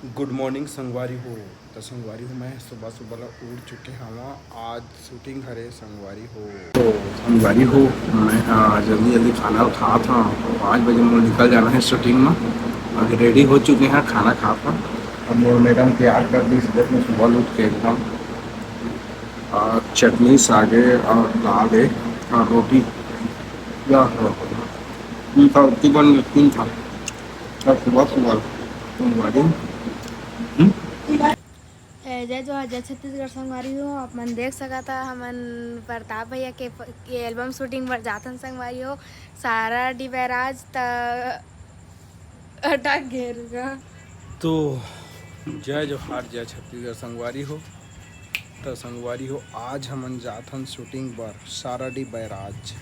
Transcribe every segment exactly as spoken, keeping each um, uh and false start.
गुड morning संगवारी हो। त संगवारी हो, मैं सुबह सुबह ला उठ चुके हवं। आज शूटिंग हरे संगवारी हो। तो संगवारी हो, मैं हा जल्दी जल्दी खाना खात हवं। पाँच बजे मोर निकल जाना हे शूटिंग में। अभी रेडी हो चुके हैं, खाना खात हवं। अब मोर मैडम तैयार कर दी, जब मैं सुबह उठ के एकदम आ, चटनी, सागे और दाल है और रोटी। या तीन था, रोटी बन गई, तीन था। अब सुबह सुबह संगवारी। हम्म? ए, जय जोहार, जय छत्तीसगढ़ संगवारी हो। आप मन देख सकत हा, हमन प्रताप भैया के, के एल्बम शूटिंग बर जाथन संगवारी हो। सारा डी बैराज त अटक घेर गा। तो जय जोहार, जय छत्तीसगढ़ संगवारी हो। त संगवारी हो, आज हमन जाथन शूटिंग बर सारा डी बैराज।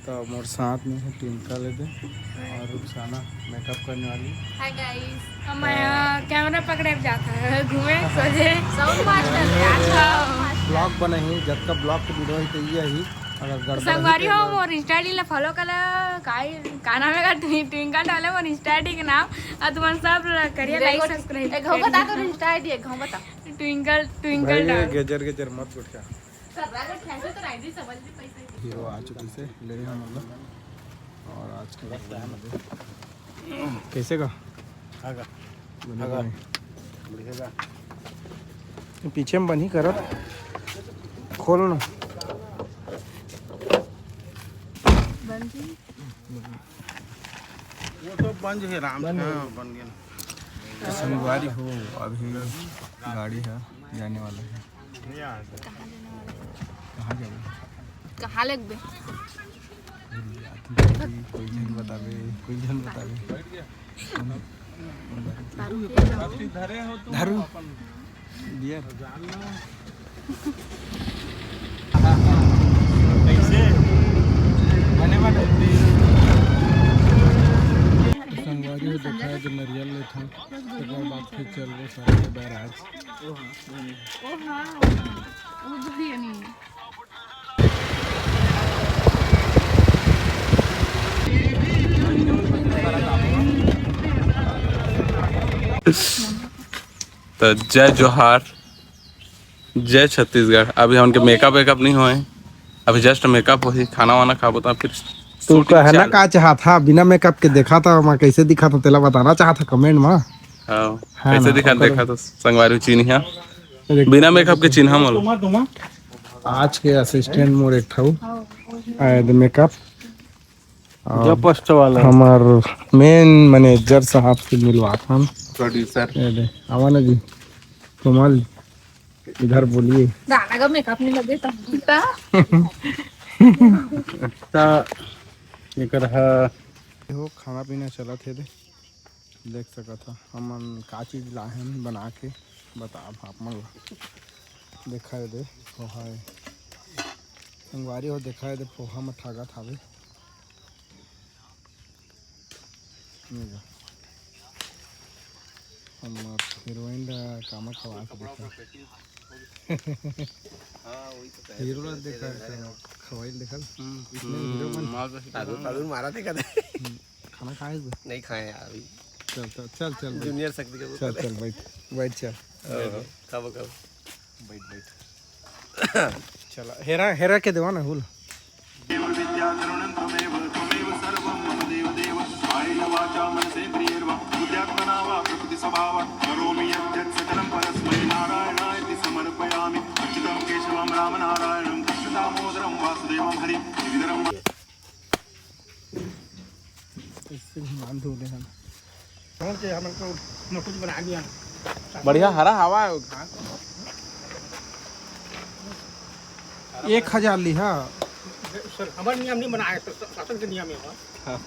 त मोर साथ में है ट्विंकल दे और रुखसाना मेकअप करने वाली। हाय गाइस, हम यहाँ कैमरा पकड़े जाता है घूमे सोझे। Sound master. अच्छा। ब्लॉग बनाही, जतका ब्लॉग के वीडियो है तो ये ही। अगर गड़बड़ संगवारी हो, मोर इंस्टा आईडी ला फॉलो कर ला। काई, का नाम है का? ट्विं-, ट्विंकल डाले मोर इंस्टा आईडी के नाम। और तुमन सब करिए लाइक, सब्सक्राइब। एक घाव बता दो, इंस्टा आईडी एक घाव बता। ट्विंकल, ट्विंकल भाई, डाल। गेजर गेजर मत गोठिया। हीरो आ चुकी से ले हम लोग। और आज के कैसे का? आगा। बने आगा। बने। बढ़िया का? पीछे में बनी करत। खोल ना। बन गई। वो तो बंद है राम। बन गया। हाँ, बन गया। संगवारी हो, अभी गाड़ी है, जाने वाला है। कहाँ जाना वाला? कहाँ जाबे? कहाँ लगबे? कोई झन बताबे, कोई झन बताबे। दारू पिए जाओ। दारू। बियर। कैसे? संगवारी हो, दिखाए जो नरियल लेथन, ओकर बाद फिर चलबो सारा के बैराज। ओ हाँ, वो बढ़िया नहीं है। तो जय जोहार, जय छत्तीसगढ़। अभी हमन के मेकअप वेकअप नहीं होए, अभी जस्ट मेकअप होही, खाना वाना खाबो तो फिर तू shooting कहना चालू। का चाहत हा, बिना मेकअप के देखा था मैं कैसे दिखा था, तेला बताना चाहत हा कमेंट में। हाँ, है कैसे ना, दिखा, ओकर देखा तो संगवारी चिन्ह है। देख। बिना मेकअप के चिन्हा मोला। आज के असिस्टेंट मोर एक ठऊ आए दे मेकअप। जो post वाला। हमार मेन मैनेजर साहब से मिलवात हन। प्रोड्यूसर। ये दे, आवा ना जी, कोमल, इधर बोलिए। गाना का मेकअप नहीं लगे तो। ता एकर हा। देखो, खाना पीना चलत हे दे। देख सकत ह, हमन का चीज लाहेन बना के बताब आप मन ला। देखा हे दे, पोहा हे। संगवारी हो, देखा हे दे, पोहा म ठागत हावे। ये जा। हमर हीरोइन ला कामा खवा के देखा। हीरो ला देखा, खवाई देखा। इसने हीरो मन। तादू, तादू मारा थे कदे। खाना खाए बे? नहीं खाए यार अभी। चल, चल, चल, चल, बैठ। जूनियर शक्ति के चल, चल, बैठ, बैठ, चल। ओहो, खाबो, खाबो। बैठ, बैठ। चला, हेरा, हेरा के देवा ना हुल। इससे भी मान धो ले हम। कौन से हमन को न कुछ बना दिया। बढ़िया हरा हवा है। हाँ। एक हजार लिहा। सर, हमर नियम नहीं बनाए, सर, शासन के नियम है। हाँ।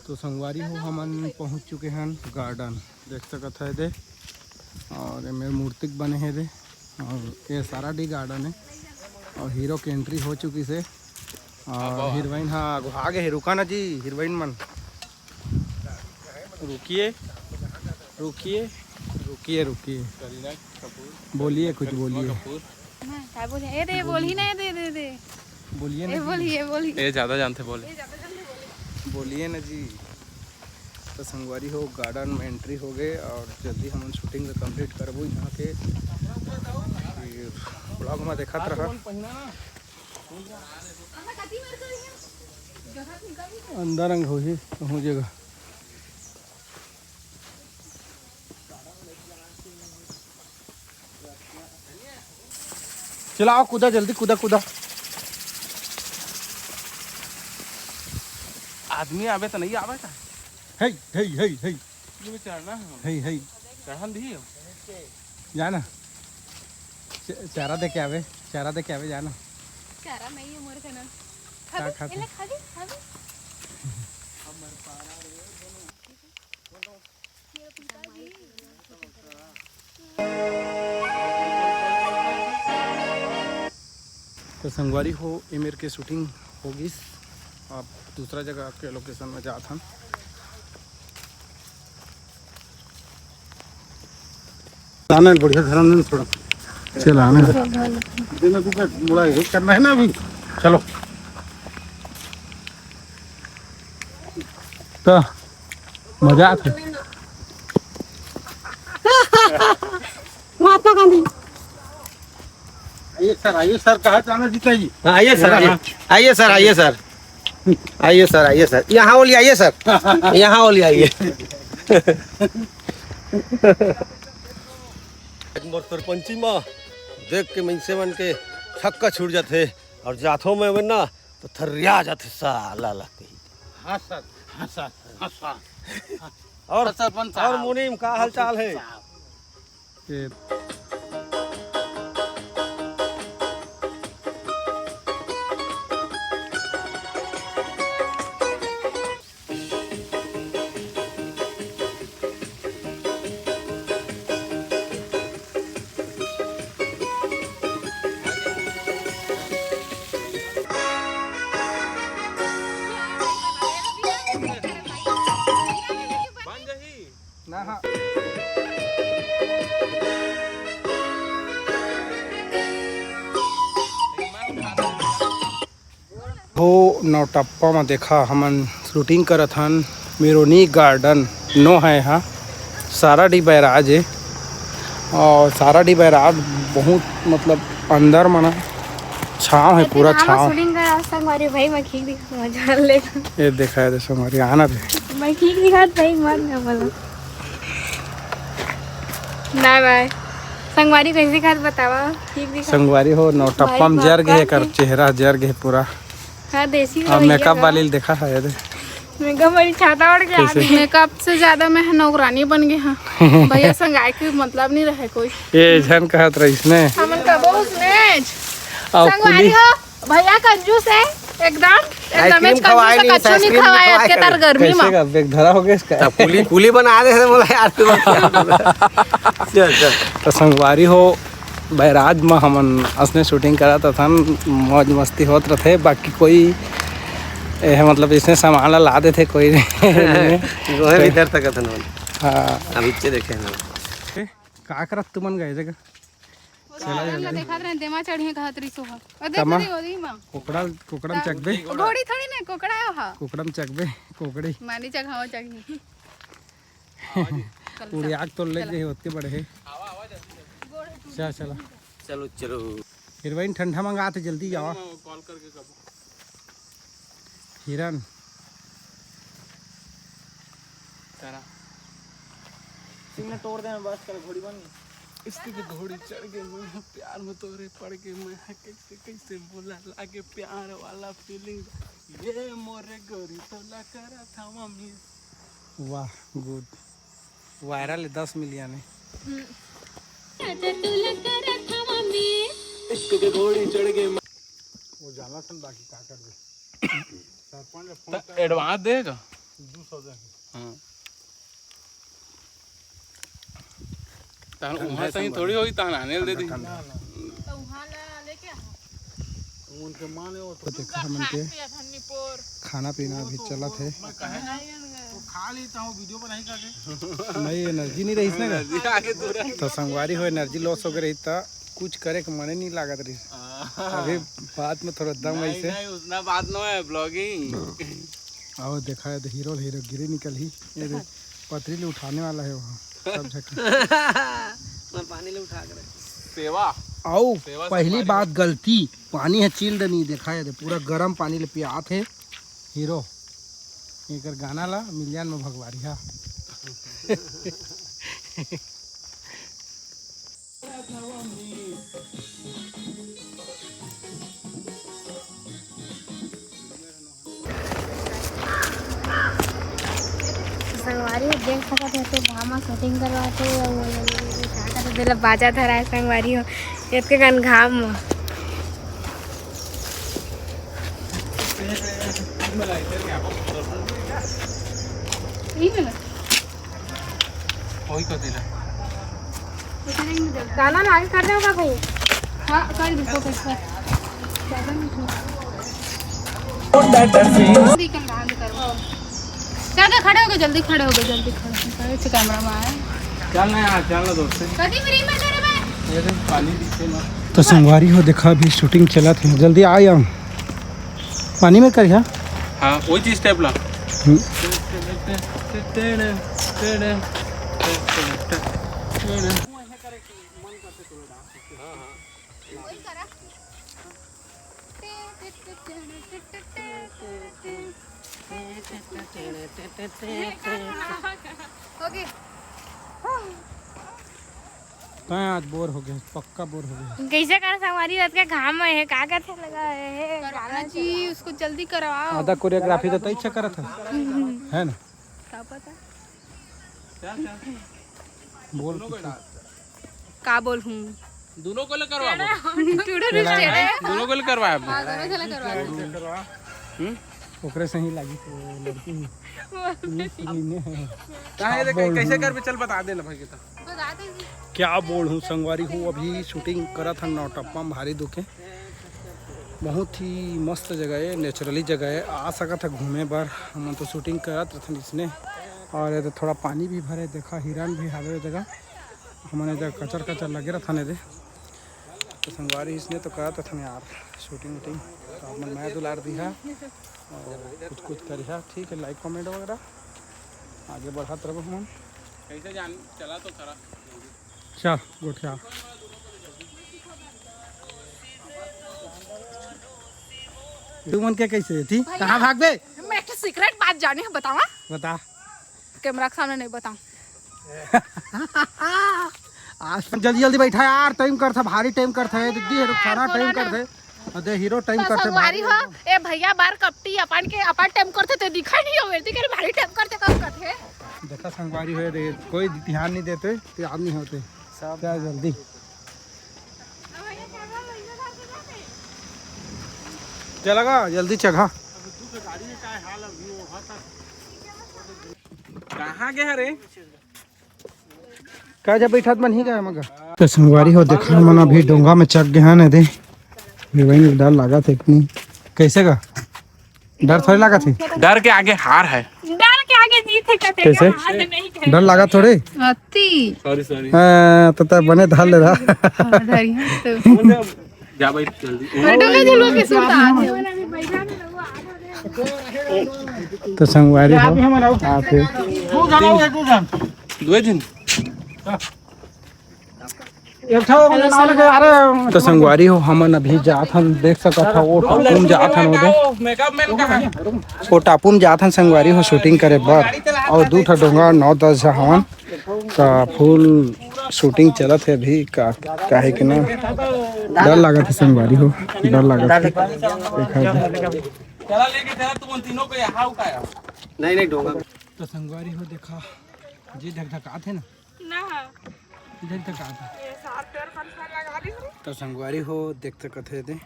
तो संगवारी हो, हमन पहुँच चुके हैं गार्डन। देख सकत है दे, और एमे मूर्ति बने हे दे, और ये सारा डी गार्डन है, और हीरो के एंट्री हो चुकी से, और हीरोइन हा आगू आ गे हे। रुका ना जी, हीरोइन मन, रुकिए, रुकिए, रुकिए, रुकिए, बोलिए, कुछ बोलिए। हाँ, काय बोले? ए दे, बोली ना, ए दे, दे, दे। बोलिए ना ए, जी। बोलिए, बोलिए। ये ज्यादा जानते बोले। ये ज्यादा जानते बोले। बोलिए ना जी। संगवारी हो, garden में entry हो गए और जल्दी हमन shooting ला complete करबो यहाँ के। फिर vlog में देखत रहा। अंदर अंग होही कहूँ जगह। चलाओ, कूदा, जल्दी कूदा, कूदा। आदमी आवे तो नहीं आवे का? हे, हे, हे, हे। ये भी चढ़ना है। हे, हे। चढ़न दी हो। जा ना। च-, चारा दे के आवे, चारा दे के आवे, जा ना। चारा नहीं है मोर कना। का खाबे? खात एला है? खा दे, खा दे। तो संगवारी हो, ए मेर के shooting हो गिस। अब दूसरा जगह के location में जात हन। आने बढ़िया घर में थोड़ा। चल आने। देना भी कर, मुड़ा ये करना है ना अभी। चलो। तो मजा आथे। महात्मा गांधी। आइए सर, आइए सर, कहाँ जाना जीता जी? हाँ, आइए सर, आइए। आइए सर, आइए सर। आइए सर, आइए सर। यहाँ ओली आइए सर। यहाँ ओली आइए। मोर सरपंची मा देख के मइनसे मन के छक्का छूट जाथे और जाथो मैं ना तो थर्रिया जाथे साला ला कही। हाँ सर, हाँ सर, हाँ सर। और, हाँ सरपंच और साहब। मुनीम, का हाल चाल है? साहब। ये ना, हाँ। हो नौटप्पा म देखा, हमन shooting करत हन मेरोनी garden नो है हा, साराडी बैराज है। और साराडी बैराज बहुत मतलब अंदर मना छाँव है, पूरा छाँव। Shooting करा संगवारी भाई, मैं खींच दिखा, मजा ले। ये देखा है तो संगवारी आना रे। मैं खींच दिखा भाई, मत ना बोलो। बाय बाय। संगवारी कैसे खात बतावा? ठीक दिखा। संगवारी हो, नौटप्पा म जर गे, एकर चेहरा जर गे पूरा। हाँ, देसी अब makeup वाली देखा है, ये दे। Makeup वाली छाता ओढ़ के आ गई। Makeup से ज्यादा मैं नौकरानी बन गई हाँ। भैया संग आए के मतलब नहीं रहे कोई। ये झन कहत रहीस ने। हमन कबो उसने। अब संगवारी कुली हो, भैया कंजूस है एकदम, एकदम ice cream खवाए कंजूस है, नहीं, कच्चो ice नहीं cream खवाए, खवाए आज के तार गर्मी कैसे में। का बेग धरा हो गया इसका? तब कुली, कुली बना दे से बोला यार तू। चल, चल। तो संगवारी हो, बैराज में हमन असने shooting करत हन, मौज मस्ती होत रथे, बाकी कोई ए, मतलब इसने सामान ला, ला देथे कोई। गोहे भीतर तक अथन मन। हाँ। अब इच्चे देखे ना। का करत तुमन गए जगह? वो चला साधन ला जल्दी। देखत रहे, देमा चढ़िए कहत रही सोहा। और देख कमा? रही हो रही माँ। कोकड़ा, कोकड़ा में चकबे? घोड़ी थोड़ी ना, कोकड़ा है वहाँ। कोकड़ा में चकबे, कोकड़ी। मानी चघावा चघी। उड़िया के तो ले चला। गए होते बड़े है। चल, चला। चलो, चलो। हिरवाइन ठंडा मंगा तो जल्दी जावा। Call करके कब? हिरन। तारा। सिंह ने तोड़ दे, बस कर, घोड़ी बन गई। इश्क के घोड़ी चढ़ के मैं प्यार में तोरे पड़ के मैं कैसे, कैसे बोला लागे प्यार वाला feeling। ये मोरे गोरी तोला करा था मम्मी। वाह, good। Viral है, दस million है। इश्क के घोड़ी चढ़ के वो जाना सन बाकी का कर दे। सरपंच ने phone त कर advance देगा? दो सौ दे। हाँ। तहन ठंडा वहाँ है सही संभल। थोड़ी होई, तहन आने दे दी। ठंडा, ठंडा। ना, ना। तो वहाँ ला लेके आ। उनके माँ ने वो तो तो देखा हमन के खाना पीना अभी चलत है। मैं कहे ना, तो खा ली तो video बनाई का के? नहीं, energy नहीं रही इसने का। Energy आगे दूर है। तो संगवारी हो, energy loss हो गई रही था। कुछ करे के मने नहीं लागत रही। हाँ। अभी बात में थोड़ा दम नहीं, ऐसे। नहीं, उसना बात न है, vlogging। अउ देखा, ये दे हीरो, हीरो गिरी निकलही। ये दे पतरी ले उठाने वाला है वहाँ, सब झक। मैं पानी ले उठा कर सेवा अउ सेवा पहली संगवारी। बात गलती, पानी है चिल्ड नहीं, देखा, ये दे पूरा गरम पानी ले पियात है हीरो। एकर गाना ला मिलियन में भगवारी हा। संगवारी हो देख सकत हो, तो घाम म शूटिंग करवाथे अउ वो लोग का करथे, तेला बाजा धराए संगवारी हो, एतके कन घाम म। वही कर देला। गाना ना आगे कर रहे होगा भाई? हाँ, कर दो, फोकस कर। चल के खड़े हो गए, जल्दी खड़े हो गए, जल्दी खड़े हो गए। कैमरा में आए। चल ना यार, चल ना दोस्त। कभी फ्री में तेरे में ये देख, पानी पीछे ना। तो संगवारी हो, देखा, अभी शूटिंग चलत है, जल्दी आ जाओ। पानी में करिहा। हाँ, वही चीज टाइप ला। ओके। तैं आज बोर हो गए, पक्का बोर हो गए। कैसे कर संगवारी रात के घाम में है, का करथे लगा है? कराना चाहिए उसको, जल्दी करवाओ। आधा कोरियोग्राफी तो तैं अच्छा करत है, है ना? का पता? बोल। का बोल हूँ? दोनों को ले करवा। टुडू लिस्ट है। दोनों को ले करवा। हाँ, दोनों से करवा दो। ओकरे से ही लागी तो लड़की ही। कहाँ है, कैसे करबे? चल बता दे ना भाई के तो। क्या बोल हूँ संगवारी हो, अभी शूटिंग करत हन नौटप्पा में भारी दुखे। बहुत ही मस्त जगह है, नेचुरली जगह है, आ सकत है घूमे बर। हमन तो शूटिंग करत रहथन इसने, और ये तो थोड़ा पानी भी भरे, देखा हिरन भी हावे वो जगह। हमन ये जगह कचर कचर लगे रहथन ये दे। तो संगवारी इसने तो करत रहथन यार शूटिंग वूटिंग, तो आप मन मया दुलार दिहा और कुछ कुछ करिहा, ठीक है, लाइक कमेंट वगैरह आगे बढ़त रहबो हमन। कैसे जान चला तो करा। चल गोठिया। तू मन के कैसे थी? कहाँ भागबे? मैं एक सीक्रेट बात जाने है, बतावा? बता। कैमरा के सामने नहीं बताऊं। आज जल्दी जल्दी बैठा यार, टाइम करथा, भारी टाइम करथा, ये दीदी है रुखसाना टाइम करथे, अदे हीरो टाइम करथे। संगवारी हो, ए भैया बार कपटी अपन के अपन टाइम करथे ते दिखाई नहीं होवे, ते भारी टाइम करथे कब करथे। देखा संगवारी हो रे, कोई ध्यान नहीं देते, तैयार नहीं होते। क्या जल्दी चलगा, जल्दी चघा। कहाँ गया रे? का जब बैठत मन ही गए मगर। तो संगवारी हो, देखा मन अभी डोंगा में चघ गए हैं ना दे। ये वही डर लगा था इतनी। कैसे का? डर थोड़ी लगा थी। डर के आगे हार है। डर के आगे जीत है कहते कैसे? हैं, हार नहीं कहते। डर लगा थोड़ी। अति सॉरी सॉरी। हाँ, तो तब बने धर ले रहा। हाँ, धरी है तो। जा भाई जल्दी। डोंगा झुलवा के सुनता है। तो संगवारी हो, आप ही। दो दिन। तो संगवारी हो, हमन अभी जात हन, देख सकत हो, वो टापू में जात हन ओदे। मेकअप मैन कहाँ है? वो टापू में जात हन संगवारी हो शूटिंग करे बर, और दू ठा डोंगा नौ दस झा हवन, त फुल शूटिंग चलत है अभी। का काहे के ना डर लागत है संगवारी हो, डर लागत है। देखा जाए। चला लेके चला तुम उन तीनों को यहाँ उठाया। नहीं नहीं डोंगा। तो संगवारी हो, देखा जी धकधकात है ना, ना, धकधकात है। ये सार पैर कौन सा लगा दी? तो संगवारी हो, देख सकत है दे,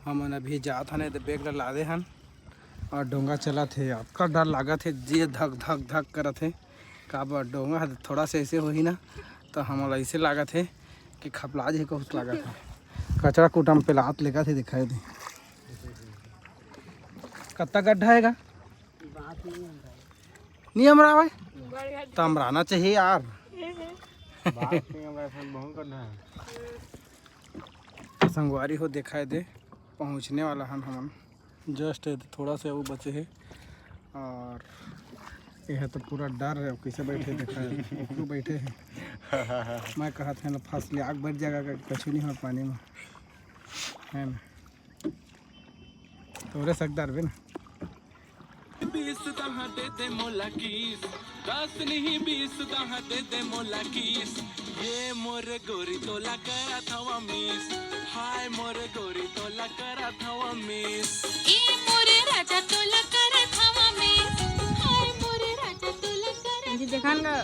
हमन अभी जात हन, एदे बैग ला लादे हन और डोंगा चलत है। अतका डर लागत है, जी धक धक धक करत है। काबर डोंगा ह थोड़ा से ऐसे होही ना, तो हमला ऐसे लागत है कि खपला जे कुछ लागत है। कचरा कुटम पे लात लेगा थे, दिखाई दे। कत्ता गड्ढा हैगा? नहीं हमरा भाई, तो हमरा आना चाहिए यार। संगवारी हो, दिखाई दे, पहुँचने वाला हन हमन। जस्ट थोड़ा से वो बचे है, और ये तो पूरा डर है, कैसे बैठे देखा है, ओकरो बैठे है। मैं कहत है ना फंस ले, आग बढ़ जाएगा, कछु नहीं हो पानी में, है ना? तोरे सकदार बे ना। बीस दहा दे दे मोला किस, दस नहीं बीस दहा दे दे मोला किस। ये मोर गोरी तोला करत हवा मिस, हाय मोर गोरी तोला करत हवा मिस। ए मोरे राजा तोला करत हवा मिस, हाय मोरे राजा तोला करत जी देखा ना,